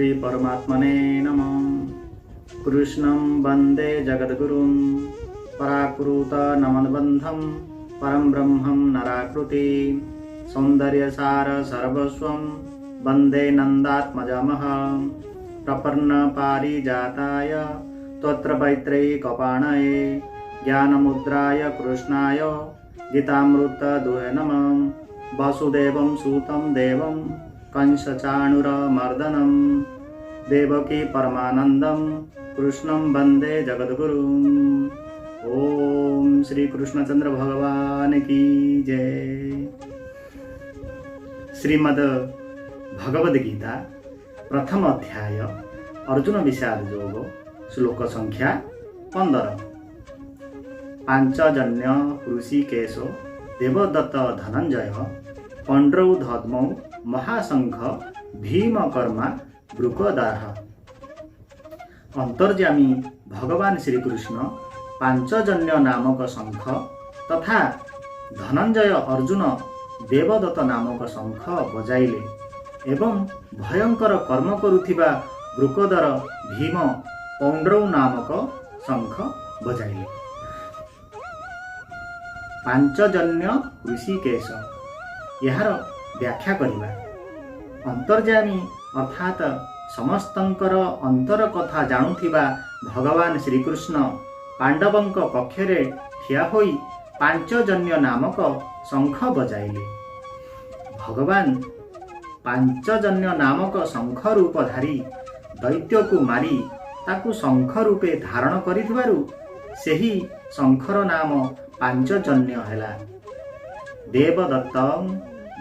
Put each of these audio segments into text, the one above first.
श्री परमात्मने नमः। कृष्णं वन्दे जगद्गुरुं पराकृत नमनबन्धं परं ब्रह्मं नराकृति सौन्दर्यसार सर्वस्वं वन्दे नन्दात्मजमः। प्रपन्न पारिजाताय त्वत्र पैत्रैकपाणये ज्ञानमुद्राय कृष्णाय गीतामृतदुहे नमः। वासुदेवं सूतं देवं कंसचाणूरमर्दनं देवकी परमानन्दं कृष्णं वन्दे जगद्गुरुम्। ओम श्री कृष्णचंद्र भगवान की जय। श्रीमद् भगवद गीता प्रथम अध्याय अर्जुन विषाद योग श्लोक संख्या 15। पांचजन्य ऋषिकेश देवदत्त धनंजय पौंड्रौ धद्मौ महाशंख भीमकर्मा वृकोदरः। अंतर्यामी भगवान श्रीकृष्ण पांचजन्य नामक शंख तथा धनंजय अर्जुन देवदत्त नामक शंख बजाइले एवं भयंकर कर्म करुଥିବା वृकोदर भीम पौंड्रौ नामक शंख बजाइले। पांचजन्य ऋषिकेश ଏହାର ବ୍ୟାଖ୍ୟା କରିବା। ଅନ୍ତର୍ଯାମୀ ଅର୍ଥାତ୍ ସମସ୍ତଙ୍କର ଅନ୍ତର କଥା ଜାଣୁଥିବା ଭଗବାନ ଶ୍ରୀକୃଷ୍ଣ ପାଣ୍ଡବଙ୍କ ପକ୍ଷରେ ଠିଆ ହୋଇ ପାଞ୍ଚଜନ୍ୟ ନାମକ ଶଙ୍ଖ ବଜାଇଲେ। ଭଗବାନ ପାଞ୍ଚଜନ୍ୟ ନାମକ ଶଙ୍ଖ ରୂପଧାରୀ ଦୈତ୍ୟକୁ ମାରି ତାକୁ ଶଙ୍ଖ ରୂପେ ଧାରଣ କରିଥିବାରୁ ସେହି ଶଙ୍ଖର ନାମ ପାଞ୍ଚଜନ୍ୟ ହେଲା। ଦେବଦତ୍ତ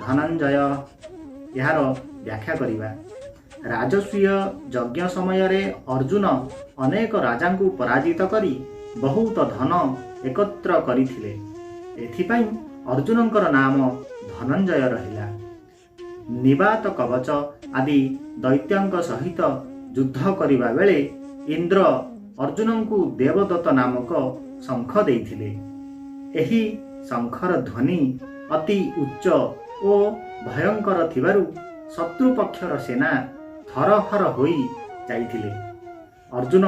ଧନଞ୍ଜୟ ଏହାର ବ୍ୟାଖ୍ୟା କରିବା। ରାଜସୂୟ ଯଜ୍ଞ ସମୟରେ ଅର୍ଜୁନ ଅନେକ ରାଜାଙ୍କୁ ପରାଜିତ କରି ବହୁତ ଧନ ଏକତ୍ର କରିଥିଲେ। ଏଥିପାଇଁ ଅର୍ଜୁନଙ୍କର ନାମ ଧନଞ୍ଜୟ ରହିଲା। ନିବାତ କବଚ ଆଦି ଦୈତ୍ୟଙ୍କ ସହିତ ଯୁଦ୍ଧ କରିବା ବେଳେ ଇନ୍ଦ୍ର ଅର୍ଜୁନଙ୍କୁ ଦେବଦତ୍ତ ନାମକ ଶଙ୍ଖ ଦେଇଥିଲେ। ଏହି ଶଙ୍ଖର ଧ୍ୱନି ଅତି ଉଚ୍ଚ ଓ ଭୟଙ୍କର ଥିବାରୁ ଶତ୍ରୁପକ୍ଷର ସେନା ଥରହର ହୋଇ ଯାଇଥିଲେ। ଅର୍ଜୁନ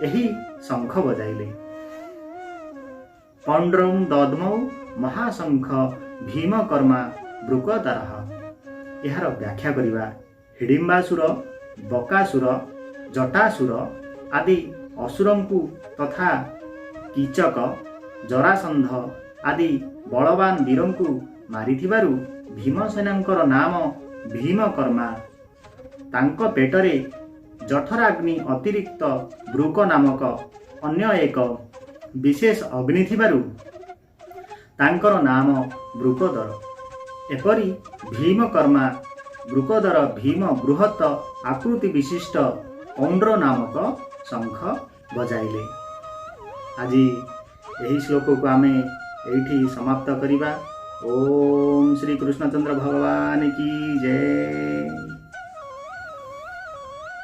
ଏହି ଶଙ୍ଖ ବଜାଇଲେ। ପୌଣ୍ଡ୍ରଂ ଦଦ୍ମୌ ମହାଶଙ୍ଖ ଭୀମକର୍ମା ବୃକୋଦରଃ ଏହାର ବ୍ୟାଖ୍ୟା କରିବା। ହିଡ଼ିମ୍ବାସୁର, ବକାସୁର, ଜଟାସୁର ଆଦି ଅସୁରଙ୍କୁ ତଥା କୀଚକ, ଜରାସନ୍ଧ ଆଦି ବଳବାନ ବୀରଙ୍କୁ ମାରିଥିବାରୁ ଭୀମସେନଙ୍କର ନାମ ଭୀମକର୍ମା। ତାଙ୍କ ପେଟରେ ଜଠରାଗ୍ନି ଅତିରିକ୍ତ ବୃକ ନାମକ ଅନ୍ୟ ଏକ ବିଶେଷ ଅଗ୍ନି ଥିବାରୁ ତାଙ୍କର ନାମ ବୃକୋଦର। ଏପରି ଭୀମକର୍ମା ବୃକୋଦର ଭୀମ ବୃହତ ଆକୃତି ବିଶିଷ୍ଟ ପୌଣ୍ଡ୍ର ନାମକ ଶଙ୍ଖ ବଜାଇଲେ। ଆଜି ଏହି ଶ୍ଲୋକକୁ ଆମେ ଏଇଠି ସମାପ୍ତ କରିବା। ଓମ୍ ଶ୍ରୀ କୃଷ୍ଣଚନ୍ଦ୍ର ଭଗବାନ କି ଜୟ।